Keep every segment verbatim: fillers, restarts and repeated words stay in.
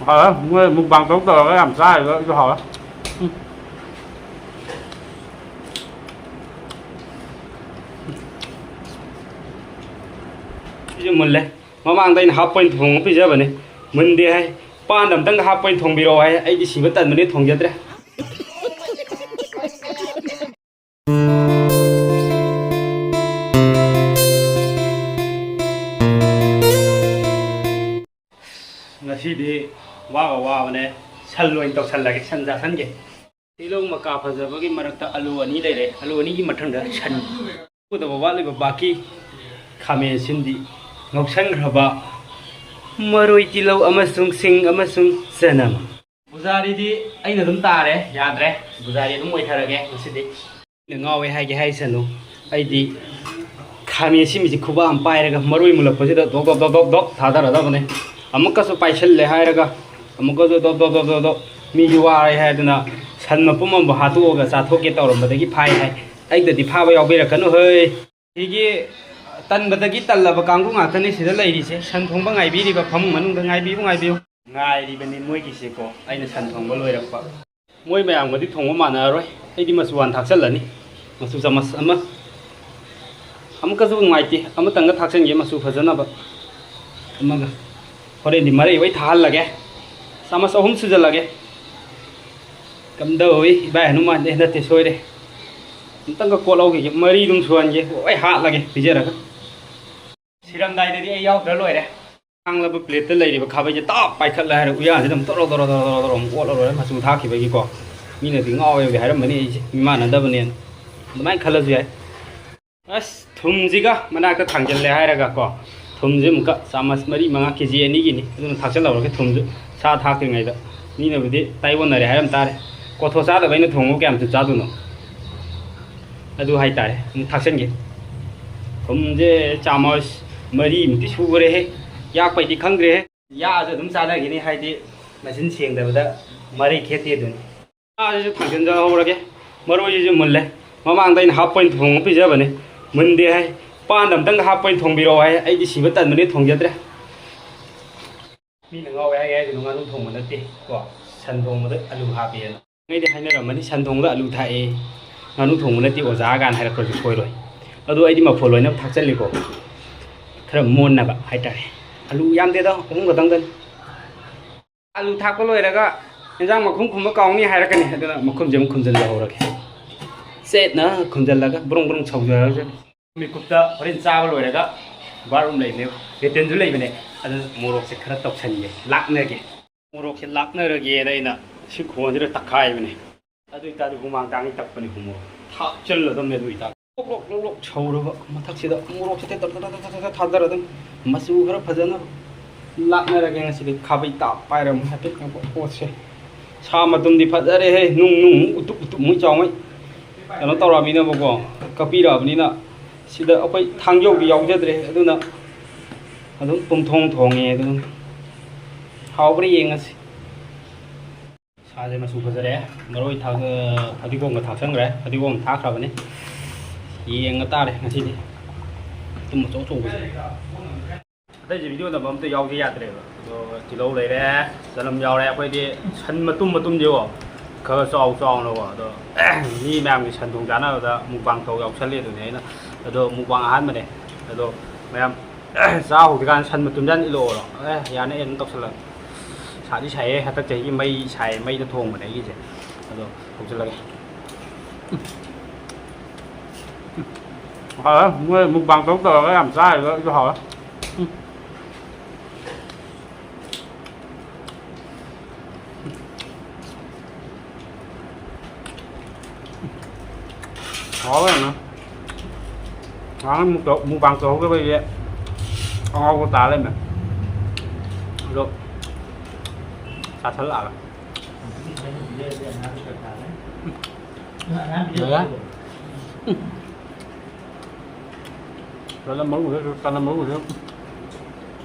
ꯍꯥꯎꯔꯦ꯫ ꯃꯣꯏ mukbang ꯇꯧ ꯇꯧꯔꯒ ꯌꯥꯝ ꯆꯥꯔꯤꯕ ꯑꯗꯨ ꯍꯥꯎꯔꯦ꯫ ꯎꯝ꯫ ꯁꯤꯁꯨ ꯃꯨꯜꯂꯦ꯫ ꯃꯃꯥꯡꯗ ꯑꯩꯅ half point ꯊꯣꯡꯉ ꯄꯤꯖꯕꯅꯦ꯫ ꯃꯨꯟꯗꯦ ꯍꯥꯏ꯫ ꯄꯥꯟꯗ ꯑꯝꯇꯪꯒ half point ꯊꯣꯡꯕꯤꯔꯛꯑꯣ ꯍꯥꯏ꯫ ꯑꯩꯗꯤ ꯁꯤꯕ ꯇꯟꯕꯅꯦ, ꯊꯣꯡꯖꯗ꯭ꯔꯦ꯫ ꯉꯁꯤꯗꯤ ꯋꯥꯒ ꯋꯥꯕꯅꯦ꯫ ꯁꯟ ꯑꯣꯏꯅ ꯇꯧꯁꯜꯂꯒꯦ, ꯁꯟ ꯆꯥꯁꯟꯒꯦ꯫ ꯇꯤꯜꯍꯧ ꯃꯀꯥ ꯐꯖꯕꯒꯤ ꯃꯔꯛꯇ ꯑꯂꯨ ꯑꯅꯤ ꯂꯩꯔꯦ꯫ ꯑꯂꯨ ꯑꯅꯤꯒꯤ ꯃꯊꯪꯗ ꯁꯟ꯫ ꯎꯗꯕ ꯋꯥꯠꯂꯤꯕ ꯕꯥꯀꯤ ꯈꯥꯃꯦꯟ ꯑꯁꯤꯟꯕꯤ, ꯉꯧꯁꯟꯈ꯭ꯔꯕ ꯃꯔꯣꯏ, ꯇꯤꯜꯍꯧ ꯑꯃꯁꯨꯡ ꯁꯤꯡ ꯑꯃꯁꯨꯡ ꯆꯅꯝ꯫ ꯄꯨꯖꯥꯔꯤꯗꯤ ꯑꯩꯅ ꯑꯗꯨꯝ ꯇꯥꯔꯦ, ꯌꯥꯗ꯭ꯔꯦ꯫ ꯄꯨꯖꯥꯔꯤ ꯑꯗꯨꯝ ꯑꯣꯏꯊꯔꯒꯦ ꯉꯁꯤꯗꯤ꯫ ꯑꯩꯅ ꯉꯥꯎꯋꯦ ꯍꯥꯏꯒꯦ ꯍꯥꯏꯁꯅꯨ, ꯑꯩꯗꯤ ꯈꯥꯃꯦꯟ ꯑꯁꯤꯟꯕꯤꯁꯤ ꯈꯨꯕꯥꯛ ꯑꯃ ꯄꯥꯏꯔꯒ ꯃꯔꯣꯏ ꯃꯨꯜꯂꯛꯄꯁꯤꯗ ꯗꯣꯛ ꯗꯣꯛ ꯗꯣꯛ ꯗꯣꯛ ꯗꯣꯛ ꯊꯥꯗꯔꯗꯕꯅꯦ꯫ ꯑꯃꯨꯛꯀꯁꯨ ꯄꯥꯏꯁꯤꯜꯂꯦ ꯍꯥꯏꯔꯒ ꯑꯃꯨꯛꯀꯁꯨ ꯗꯣꯛ ꯗꯣꯛ ꯗꯣꯛ ꯗꯣꯛ ꯗꯣꯛ꯫ ꯃꯤꯁꯨ ꯋꯥꯔꯦ ꯍꯥꯏꯗꯅ ꯁꯟ ꯃꯄꯨꯝ ꯑꯃꯕꯨ ꯍꯥꯠꯇꯣꯛꯑꯒ ꯆꯥꯊꯣꯛꯀꯦ ꯇꯧꯔꯝꯕꯗꯒꯤ ꯐꯥꯏ ꯍꯥꯏ꯫ ꯑꯩꯗꯗꯤ ꯐꯥꯕ ꯌꯥꯎꯕꯤꯔꯛꯀꯅꯨ ꯍꯩ꯫ ꯁꯤꯒꯤ ꯇꯟꯕꯗꯒꯤ ꯇꯜꯂꯕ ꯀꯥꯡꯕꯨ ꯉꯥꯛꯇꯅꯤ ꯁꯤꯗ ꯂꯩꯔꯤꯁꯦ꯫ ꯁꯟ ꯊꯣꯡꯕ ꯉꯥꯏꯕꯤꯔꯤꯕ ꯐꯃꯨꯡ ꯃꯅꯨꯡꯗ ꯉꯥꯏꯕꯤꯌꯨ, ꯉꯥꯏꯕꯤꯌꯨ꯫ ꯉꯥꯏꯔꯤꯕꯅꯤ ꯃꯣꯏꯒꯤꯁꯦꯀꯣ, ꯑꯩꯅ ꯁꯟ ꯊꯣꯡꯕ ꯂꯣꯏꯔꯛꯄ꯫ ꯃꯣꯏ ꯃꯌꯥꯝꯒꯗꯤ ꯊꯣꯡꯕ ꯃꯥꯟꯅꯔꯔꯣꯏ꯫ ꯑꯩꯗꯤ ꯃꯆꯨ ꯍꯥꯟꯅ ꯊꯥꯛꯆꯜꯂꯅꯤ꯫ ꯃꯆꯨ ꯆꯥꯃꯁ ꯑꯃ꯫ ꯑꯃꯨꯛꯀꯁꯨ ꯅꯨꯡꯉꯥꯏꯇꯦ, ꯑꯃꯇꯪꯒ ꯊꯥꯛꯆꯟꯒꯦ ꯃꯆꯨ ꯐꯖꯅꯕ꯫ ꯑꯃꯒ꯫ ꯍꯣꯔꯦꯟꯗꯤ ꯃꯔꯩ ꯂꯣꯏ ꯊꯥꯍꯜꯂꯒꯦ꯫ ꯆꯥꯃꯁ ꯑꯍꯨꯝ ꯁꯨꯖꯜꯂꯒꯦ꯫ ꯀꯝꯗꯧꯏ ꯏꯕꯥꯏ ꯍꯅꯨꯃꯥꯟꯗꯤ? ꯅꯠꯇꯦ, ꯁꯣꯏꯔꯦ꯫ ꯑꯝꯇꯪꯒ ꯀꯣꯠꯍꯧꯈꯤꯒꯦ, ꯃꯔꯤꯗꯨꯝ ꯁꯨꯍꯟꯒꯦ, ꯂꯣꯏ ꯍꯥꯠꯂꯒꯦ ꯄꯤꯖꯔꯒ꯫ ꯁꯤꯔꯝꯗꯥꯏꯗꯗꯤ ꯑꯩ ꯌꯥꯎꯗ꯭ꯔ ꯂꯣꯏꯔꯦ꯫ ꯍꯥꯡꯂꯕ plateꯇ ꯂꯩꯔꯤꯕ ꯈꯥꯕꯩꯁꯦ ꯇꯥꯞ ꯄꯥꯏꯈꯠꯂꯦ ꯍꯥꯏꯔ ꯎꯌꯥꯟꯁꯤꯗ ꯑꯃꯨꯛ ꯇꯣꯔꯣ ꯇꯣꯔꯣ ꯇꯣꯔꯣ ꯇꯣꯔꯣ ꯇꯣꯔꯣ ꯑꯃꯨꯛ ꯑꯣꯠꯂ ꯂꯣꯏꯔꯦ, ꯃꯆꯨ ꯊꯥꯛꯈꯤꯕꯒꯤꯀꯣ꯫ ꯃꯤꯅꯗꯤ ꯉꯥꯎꯋꯦꯕꯨꯗꯤ ꯍꯥꯏꯔꯝꯕꯅꯤ ꯑꯩꯁꯦ, ꯃꯤꯃꯥꯟꯅꯗꯕꯅꯦꯅ꯫ ꯑꯗꯨꯃꯥꯏꯅ ꯈꯜꯂꯁꯨ ꯌꯥꯏ꯫ ꯑꯁ, ꯊꯨꯝꯁꯤꯒ ꯃꯅꯥꯛꯇ ꯊꯥꯡꯖꯜꯂꯦ ꯍꯥꯏꯔꯒꯀꯣ, ꯊꯨꯝꯁꯦ ꯑꯃꯨꯛꯀ ꯆꯥꯃꯁ ꯃꯔꯤ ꯃꯉꯥ, ꯀꯦ ꯖꯤ ꯑꯅꯤꯒꯤꯅꯤ, ꯑꯗꯨꯅ ꯊꯥꯛꯆꯜꯍꯧꯔꯒꯦ ꯊꯨꯝꯁꯨ꯫ ꯁꯥ ꯊꯥꯛꯇ꯭ꯔꯤꯉꯩꯗ ꯃꯤꯅꯕꯨꯗꯤ ꯇꯥꯏꯑꯣꯟꯅꯔꯦ ꯍꯥꯏꯔꯝ ꯇꯥꯔꯦ꯫ ꯀꯣꯊꯣ ꯆꯥꯗꯕ ꯑꯩꯅ ꯊꯣꯡꯕꯕꯨ ꯀꯌꯥꯝ ꯊꯨꯝ ꯆꯥꯗꯣꯏꯅꯣ? ꯑꯗꯨ ꯍꯥꯏꯇꯥꯔꯦ, ꯑꯃꯨꯛ ꯊꯥꯛꯆꯟꯒꯦ꯫ ꯊꯨꯝꯁꯦ ꯆꯥꯃꯁ ꯃꯔꯤꯃꯨꯛꯇꯤ ꯁꯨꯈ꯭ꯔꯦꯍꯦ꯫ ꯌꯥꯛꯄꯩꯗꯤ ꯈꯪꯗ꯭ꯔꯦꯍꯦ꯫ ꯌꯥꯛꯑꯁꯨ ꯑꯗꯨꯝ ꯆꯥꯅꯈꯤꯅꯤ, ꯍꯥꯏꯗꯤ ꯃꯆꯤꯟ ꯁꯦꯡꯗꯕꯗ ꯃꯔꯩ ꯈꯦꯠꯇꯦ ꯑꯗꯨꯅꯤ꯫ ꯉꯥꯁꯤꯁꯨ ꯊꯥꯡꯖꯤꯟꯖꯍꯧꯔꯒꯦ꯫ ꯃꯔꯣꯏꯁꯤꯁꯨ ꯃꯨꯜꯂꯦ꯫ ꯃꯃꯥꯡꯗ ꯑꯩꯅ half point ꯊꯣꯡꯉ ꯄꯤꯖꯕꯅꯦ꯫ ꯃꯨꯟꯗꯦ ꯍꯥꯏ꯫ ꯄꯥꯟꯗ ꯑꯝꯇꯪꯒ half point ꯊꯣꯡꯕꯤꯔꯛꯑꯣ ꯍꯥꯏ꯫ ꯑꯩꯗꯤ ꯁꯤꯕ ꯇꯟꯕꯅꯦ, ꯊꯣꯡꯖꯗ꯭ꯔꯦ꯫ ꯃꯤꯅ ꯉꯥꯎꯋꯦ ꯍꯥꯏꯒꯦ ꯍꯥꯏꯗꯨꯅ ꯉꯥꯅꯨ ꯊꯣꯡꯕ ꯅꯠꯇꯦ ꯀꯣ, ꯁꯟ ꯊꯣꯡꯕꯗ ꯑꯂꯨ ꯍꯥꯞꯄꯦꯅ꯫ ꯉꯩꯗꯤ ꯍꯥꯏꯅꯔꯝꯃꯅꯤ, "ꯁꯟ ꯊꯣꯡꯕꯗ ꯑꯂꯨ ꯊꯥꯛꯑꯦ, ꯉꯥꯅꯨ ꯊꯣꯡꯕ ꯅꯠꯇꯦ ꯑꯣꯖꯥ" ꯀꯥꯏꯅ ꯍꯥꯏꯔꯛꯄꯁꯨ ꯁꯣꯏꯔꯣꯏ꯫ ꯑꯗꯣ ꯑꯩꯗꯤ ꯃꯐꯣꯟ ꯂꯣꯏꯅ ꯊꯥꯛꯆꯜꯂꯤꯀꯣ, ꯈꯔ ꯃꯣꯟꯅꯕ ꯍꯥꯏꯇꯥꯔꯦ꯫ ꯑꯂꯨ ꯌꯥꯝꯗꯦꯗ, ꯑꯍꯨꯝ ꯈꯛꯇꯪꯗꯅꯤ꯫ ꯑꯂꯨ ꯊꯥꯛꯄ ꯂꯣꯏꯔꯒ ꯏꯟꯖꯥꯡ ꯃꯈꯨꯝ ꯈꯨꯝꯕ ꯀꯥꯎꯅꯤ ꯍꯥꯏꯔꯛꯀꯅꯤ, ꯑꯗꯨꯅ ꯃꯈꯨꯝꯁꯦ ꯑꯃꯨꯛ ꯈꯨꯝꯖꯤꯜꯍꯧꯔꯒꯦ꯫ ꯆꯦꯠꯅ ꯈꯨꯝꯖꯤꯜꯂꯒ ꯕ꯭ꯔꯨꯡ ꯕ꯭ꯔꯨꯡ ꯁꯧꯖꯔꯁꯅꯤ꯫ ꯃꯤꯀꯨꯞꯇ ꯍꯣꯔꯦꯟ ꯆꯥꯕ ꯂꯣꯏꯔꯒ ꯕꯥꯠꯔꯨꯝ ꯂꯩꯕꯅꯦ, ꯂꯦꯇ꯭ꯔꯤꯟꯁꯨ ꯂꯩꯕꯅꯦ, ꯑꯗꯨ ꯃꯣꯔꯣꯛꯁꯦ ꯈꯔ ꯇꯧꯁꯟꯒꯦ, ꯂꯥꯛꯅꯒꯦ꯫ ꯃꯣꯔꯣꯛꯁꯦ ꯂꯥꯛꯅꯔꯒꯦꯅ ꯑꯩꯅ ꯁꯤ ꯈꯣꯟꯁꯤꯗ ꯇꯛꯈꯥꯏꯕꯅꯦ꯫ ꯑꯗꯨ ꯑꯣꯏꯇꯥꯔꯗꯤ ꯍꯨꯃꯥꯡ ꯇꯥꯡꯉꯤ ꯇꯛꯄꯅꯤ ꯍꯨꯃꯣꯔꯣꯛ꯫ ꯊꯥꯛꯆꯜꯂꯗꯝꯅꯦ ꯑꯗꯨ ꯑꯣꯏꯇꯥꯔꯗꯤ꯫ ꯂꯣꯛ ꯂꯣꯛ ꯂꯣꯛ ꯂꯣꯛ ꯁꯧꯔꯕ ꯃꯊꯛꯁꯤꯗ ꯃꯣꯔꯣꯛꯁꯦ ꯇꯛ ꯇꯛ ꯇꯛ ꯇꯛ ꯇꯛ ꯇꯛ ꯊꯥꯗꯔꯗꯝꯅꯤ꯫ ꯃꯆꯨ ꯈꯔ ꯐꯖꯅꯕ ꯂꯥꯛꯅꯔꯒꯦ ꯉꯁꯤꯗꯤ꯫ ꯈꯥꯕꯩ ꯇꯥꯞ ꯄꯥꯏꯔ ꯑꯃꯨꯛ ꯍꯥꯏꯐꯦꯠ ꯉꯥꯛꯄ ꯄꯣꯠꯁꯦ꯫ ꯁꯥ ꯃꯇꯨꯝꯗꯤ ꯐꯖꯔꯦꯍꯦ꯫ ꯅꯨꯡ ꯅꯨꯡ ꯎꯇꯨꯞ ꯎꯇꯨꯞ ꯃꯣꯏ ꯆꯥꯎꯉꯩ ꯀꯩꯅꯣ ꯇꯧꯔꯛꯑꯕꯅꯤꯅꯕꯀꯣ, ꯀꯛꯄꯤꯔꯛꯑꯕꯅꯤꯅ ꯁꯤꯗ ꯑꯩꯈꯣꯏ ꯊꯥꯡꯖꯧꯗꯤ ꯌꯥꯎꯖꯗ꯭ꯔꯦ꯫ ꯑꯗꯨꯅ ꯑꯗꯨꯝ ꯄꯨꯝꯊꯣꯡ ꯊꯣꯡꯉꯦ꯫ ꯑꯗꯨꯝ ꯍꯥꯎꯕ꯭ꯔꯥ ꯌꯦꯡꯉꯁꯤ꯫ ꯁꯥꯁꯦ ꯃꯆꯨ ꯐꯖꯔꯦ꯫ ꯃꯔꯣꯏ ꯊꯥꯛ-, ꯐꯗꯤꯒꯣꯝꯒ ꯊꯥꯛꯆꯟꯈ꯭ꯔꯦ꯫ ꯐꯗꯤꯒꯣꯝ ꯊꯥꯛꯈ꯭ꯔꯕꯅꯤ꯫ ꯌꯦꯡꯉ ꯇꯥꯔꯦ ꯉꯁꯤꯗꯤ꯫ ꯃꯇꯨꯝ ꯑꯆꯧ ꯑꯆꯧꯕꯁꯦ꯫ ꯑꯇꯩꯁꯦ ꯚꯤꯗꯤꯑꯣ ꯅꯝꯕ ꯑꯝꯇ ꯌꯥꯎꯗ ꯌꯥꯗ꯭ꯔꯦꯕ꯫ ꯑꯗꯣ ꯇꯤꯜꯍꯧ ꯂꯩꯔꯦ, ꯆꯅꯝ ꯌꯥꯎꯔꯦ꯫ ꯑꯩꯈꯣꯏꯗꯤ ꯁꯟ ꯃꯇꯨꯝ ꯃꯇꯨꯝꯁꯦꯀꯣ, ꯈꯔ ꯆꯥꯎ ꯆꯥꯎꯅꯀꯣ꯫ ꯑꯗꯣ ꯃꯤ ꯃꯌꯥꯝꯒꯤ ꯁꯟ ꯊꯣꯡ ꯆꯥꯅꯕꯗ ꯃꯨꯛꯕꯥꯡ ꯇꯧ ꯌꯥꯎꯁꯜꯂꯤ ꯑꯗꯨꯅꯦ ꯑꯩꯅ꯫ ꯑꯗꯣ ꯃꯨꯛꯕꯥꯡ ꯑꯍꯥꯟꯕꯅꯦ꯫ ꯑꯗꯣ ꯃꯌꯥꯝ ꯆꯥ ꯍꯧꯗ꯭ꯔꯤꯀꯥꯟꯗ ꯁꯟ ꯃꯇꯨꯝꯁꯦ ꯍꯥꯟꯅ ꯏꯜꯂꯛꯑꯣꯔꯣ? ꯑꯦ, ꯌꯥꯅꯤ, ꯑꯩ ꯑꯗꯨꯝ ꯇꯧꯁꯜꯂꯒꯦ꯫ ꯁꯥꯗꯤ ꯁꯥꯏꯌꯦ, ꯍꯟꯗꯛ ꯆꯍꯤꯒꯤ ꯃꯩ ꯁꯥꯏꯌꯦ, ꯃꯩꯗ ꯊꯣꯡꯕꯅꯦ ꯑꯩꯒꯤꯁꯦ꯫ ꯑꯗꯣ ꯍꯧꯖꯤꯜꯂꯒꯦ꯫ ꯎꯝ꯫ ꯎꯝ꯫ ꯍꯥꯎꯋꯦ, ꯃꯣꯏ ꯃꯨꯛꯕꯥꯡ ꯇꯧ ꯇꯧꯔꯒ ꯌꯥꯝ ꯆꯥꯔꯤꯕ ꯑꯩꯁꯨ ꯍꯥꯎꯋꯦ꯫ ꯎꯝ꯫ ꯍꯥꯎꯋꯦ ꯌꯥꯝꯅ꯫ ꯉꯔꯥꯡ ꯃꯨꯛ ꯇꯧ-, ꯃꯨꯛꯕꯥꯡ ꯇꯧꯍꯧꯗꯕꯒꯤ ꯑꯉꯥꯎꯕ ꯇꯥ ꯂꯩꯔꯝꯃꯦ꯫ ꯑꯗꯣ ꯆꯥꯊꯠꯂꯛꯑꯒ꯫ ꯌꯥꯔꯦ꯫ ꯆꯅꯝ ꯃꯔꯨꯁꯦ, ꯆꯅꯝ ꯃꯔꯨꯁꯦ꯫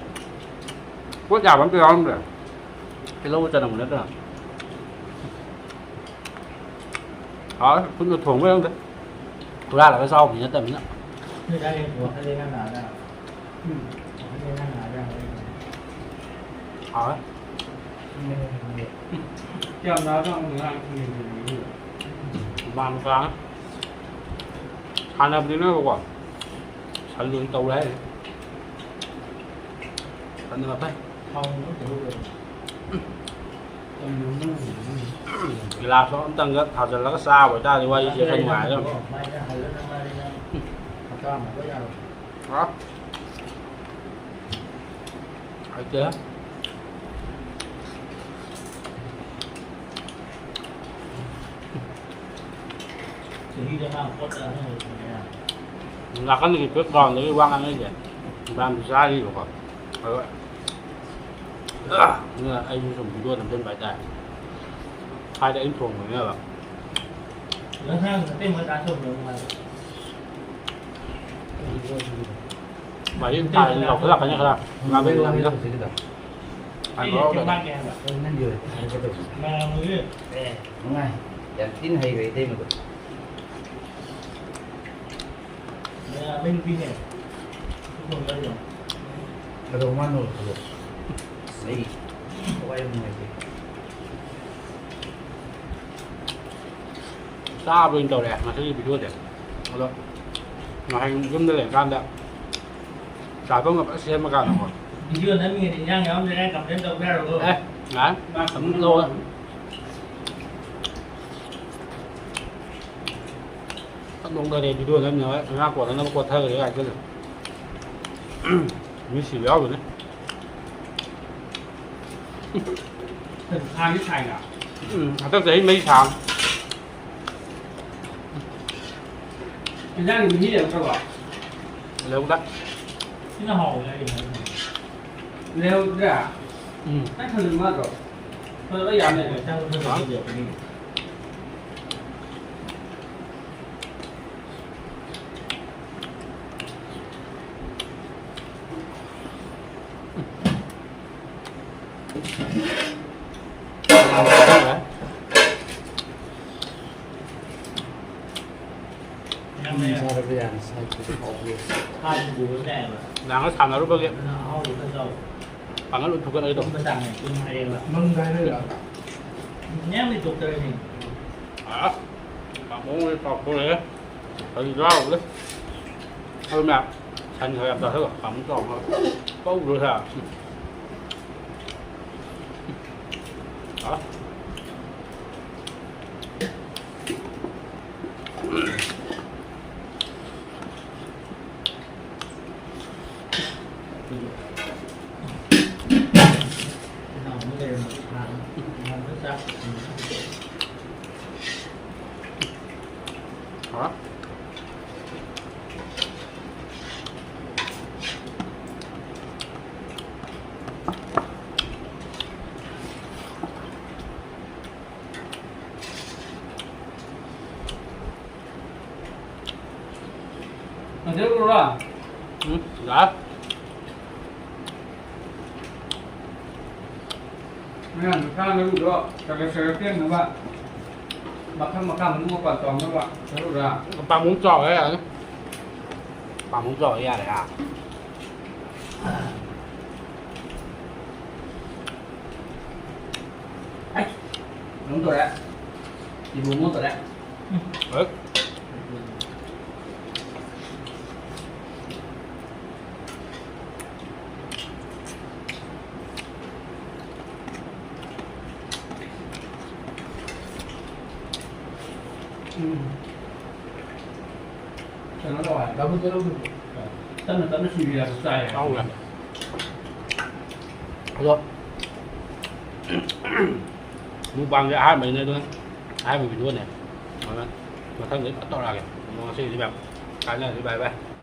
ꯄꯣꯠ ꯌꯥꯕ ꯑꯝꯇ ꯌꯥꯎꯔꯝꯗ꯭ꯔꯦ꯫ ꯇꯤꯜꯍꯧ ꯆꯅꯝ ꯅꯠꯇꯅ꯫ ꯍꯥꯎꯋꯦ, ꯈꯨꯠꯅ ꯊꯣꯡꯕ ꯈꯪꯗꯦ꯫ ꯍꯨꯔꯥꯜꯂꯒ ꯆꯥꯎꯕꯗꯤ ꯅꯠꯇꯕꯅꯤꯅ꯫ ꯅꯣꯏ ꯑꯗꯥꯏꯒꯤ ꯋꯥꯈꯜ ꯂꯩꯅꯥ ꯅꯥꯗ? ꯎꯝ꯫ ꯋꯥꯈꯜ ꯂꯩꯅꯥ ꯅꯥꯗ? ꯍꯥꯎꯋꯦ꯫ ꯀꯌꯥꯝ ꯅꯥꯔꯖꯥꯠꯅꯣ ꯉꯔꯥꯡ ꯌꯦꯡꯕꯗꯗꯤ꯫ ꯍꯨꯃꯥꯡ ꯀꯥꯡ ꯁꯥꯟꯅꯕꯅꯤꯅꯕꯀꯣ꯫ ꯁꯟ ꯑꯣꯏꯅ ꯇꯧꯔꯦ ꯍꯥꯏꯔꯤ꯫ ꯁꯟꯅ ꯐꯩ꯫ ꯒꯤꯂꯥꯁ ꯑꯝꯇꯪꯒ ꯊꯥꯖꯤꯜꯂꯒ ꯆꯥꯕ ꯑꯣꯏꯇꯥꯔꯗꯤ ꯋꯥꯔꯤꯁꯦ ꯈꯔ ꯅꯨꯡꯉꯥꯏꯒꯗꯕꯅꯤ꯫ ꯍꯥ? ꯍꯩꯇꯦ꯫ ꯅꯥꯀꯟꯗꯒꯤ background-ꯗꯒꯤ ꯋꯥ ꯉꯥꯡꯅꯩꯁꯦ ꯏꯕꯥꯅꯤ ꯆꯥꯔꯤꯕꯀꯣ꯫ ꯑꯗꯣ ꯑꯗꯨꯅ ꯑꯩꯁꯨ ꯁꯨꯝ video ꯅꯝꯁꯤꯟꯕ ꯍꯥꯏꯇꯥꯔꯦ꯫ ꯍꯥꯏꯗꯤ ꯑꯩꯅ ꯊꯣꯡꯕꯅꯤꯅꯕ꯫ ꯃꯍꯤ ꯊꯥꯏꯅ ꯂꯧꯈꯠꯂꯛꯀꯅꯤ ꯈꯔ꯫ ꯉꯥꯃꯦꯟ ꯉꯥꯃꯦꯟ꯫ ꯍꯥꯏꯕ ꯍꯧꯔꯛꯑꯣ꯫ ꯅꯪꯒꯤ ꯑꯣꯏꯅ ꯍꯥꯏꯒꯗꯧꯕ꯫ ꯅꯨꯡꯉꯥꯏ꯫ ꯌꯥꯝ ꯊꯤꯅ ꯍꯩꯈ꯭ꯔꯦ ꯏꯇꯩꯃꯗꯣ꯫ ꯀꯩꯗꯧ ꯃꯥꯅꯣ ꯈꯜꯂꯣ꯫ ꯑꯁ, ꯑꯩ ꯊꯋꯥꯏ ꯌꯥꯝ ꯅꯨꯡꯉꯥꯏꯇꯦ꯫ ꯆꯥꯕ ꯑꯣꯏꯅ ꯇꯧꯔꯦ ꯉꯁꯤꯒꯤ video-ꯗꯤ꯫ ꯑꯗꯣ ꯍꯌꯦꯡ ꯌꯨꯝꯗ ꯂꯩꯔꯀꯥꯟꯗ ꯆꯥꯐꯝꯒ ꯐꯖꯅ ꯁꯦꯝꯃꯀꯥꯟꯗꯀꯣ꯫ Video ꯅꯝꯃꯤꯉꯩꯗ ꯏꯟꯖꯥꯡ ꯌꯥꯎꯔꯝꯗ꯭ꯔꯦ ꯀꯥꯏꯅ complain ꯇꯧꯕ ꯌꯥꯔꯣꯏꯀꯣ꯫ ꯑꯦ, ꯌꯥꯔꯦ꯫ ꯑꯗꯨꯝ ꯂꯧꯔꯦ꯫ ꯐꯠ ꯅꯣꯡꯗꯔꯦ video ꯅꯝꯅꯕ ꯉꯥ ꯀꯣꯟꯅꯅꯕ ꯀꯣꯠꯊꯈ꯭ꯔꯦ ꯍꯥꯏꯖꯜꯂꯦ꯫ ꯃꯤ ꯁꯤꯕ ꯌꯥꯎꯗꯅꯤ꯫ ꯁꯥꯗꯤ ꯁꯥꯏꯅ꯫ ꯎꯝ, ꯍꯟꯗꯛ ꯆꯍꯤ ꯃꯩ ꯁꯥꯕꯅꯤ꯫ ꯏꯟꯖꯥꯡꯗꯤ ꯃꯍꯤ ꯂꯩꯔꯛꯇ꯭ꯔꯕꯣ? ꯂꯩꯍꯧꯗꯦ꯫ ꯁꯤꯅ ꯍꯥꯎꯕꯅꯦ ꯑꯩꯒꯤꯗꯤ꯫ ꯂꯩꯍꯧꯗ꯭ꯔꯦ? ꯎꯝ꯫ ꯅꯪ ꯊꯝꯖꯤꯟꯕ ꯌꯥꯗ꯭ꯔꯣ? ꯐꯖꯅ ꯌꯥꯝꯃꯦ꯫ ꯍꯥ? ꯅꯍꯥꯟꯒ ꯁꯥꯟꯅꯔꯨꯕꯒꯤ꯫ ꯄꯥꯡꯒꯜ ꯂꯣꯏ ꯐꯨꯒꯠꯂꯒꯦ ꯇꯧꯕ꯫ ꯇꯨꯝꯕ ꯆꯥꯡ ꯅꯥꯏ, ꯇꯨꯝ ꯍꯥꯏꯔꯦꯕ꯫ ꯃꯪꯗ ꯍꯥꯏꯔꯒ꯫ ꯃꯌꯥꯝ ꯂꯩꯊꯣꯛꯇꯔꯦꯅꯦ꯫ ꯑꯥ, ꯄꯥꯝꯕꯣꯝ ꯂꯣꯏ ꯆꯥꯎꯊꯣꯔꯛꯑꯦ꯫ ꯀꯔꯤ ꯆꯥꯔꯨꯕꯗꯩ꯫ ꯑꯗꯨ ꯃꯌꯥꯝ ꯁꯟ ꯈꯔ ꯌꯥꯝ ꯆꯥꯁꯤꯜꯂꯣ, ꯄꯥꯝꯕꯣꯝ ꯆꯥꯎꯅꯕ꯫ ꯄꯧꯗ꯭ꯔꯣ ꯁꯥ? ꯑꯥ꯫ ꯎꯝ, ꯌꯥꯔꯦ꯫ ꯃꯌꯥꯝ ꯁꯥ ꯉꯥꯗꯣ ꯈꯔ ꯈꯔ ꯄꯦꯟꯅꯕ ꯃꯈꯜ ꯃꯈꯥ ꯃꯅꯨꯡ ꯃꯄꯥꯟ ꯇꯧꯅꯕ ꯆꯠꯂꯨꯔꯥ? ꯄꯥꯝꯕꯣꯝ ꯆꯥꯎꯔꯦ, ꯌꯥꯔꯦ꯫ ꯄꯥꯝꯕꯣꯝ ꯆꯥꯎꯔꯦ, ꯌꯥꯔꯦ, ꯍꯥ? ꯑꯩ, ꯀꯩꯅꯣꯝ ꯇꯧꯔꯦ꯫ ꯏꯕꯣ ꯑꯃ ꯇꯧꯔꯦ꯫ ꯍꯣꯏ꯫ ꯎꯝ꯫ ꯀꯩꯅꯣ ꯇꯧ ꯍꯥꯏ, ꯗꯕꯜ ꯆꯠꯂꯧꯗꯕ꯫ ꯇꯞꯅ ꯇꯞꯅ ꯁꯨꯕꯤꯔꯒ ꯆꯥꯏ ꯍꯥꯏ꯫ ꯇꯧꯔꯦ꯫ ꯑꯗꯣ, ꯃꯨꯛꯕꯥꯡꯁꯦ ꯑꯍꯥꯟꯕꯅꯤꯅ ꯑꯗꯨꯝ ꯑꯍꯥꯟꯕ ꯚꯤꯗꯤꯑꯣꯅꯦ꯫ ꯑꯗꯨꯅ ꯃꯊꯪꯗꯤ ꯐꯖꯅ ꯇꯧꯔꯛꯑꯒꯦ꯫ ꯑꯗꯣ ꯉꯁꯤꯒꯤꯗꯤ ꯃꯌꯥꯝ ꯀꯥꯏꯅꯔꯁꯤ, bye bye꯫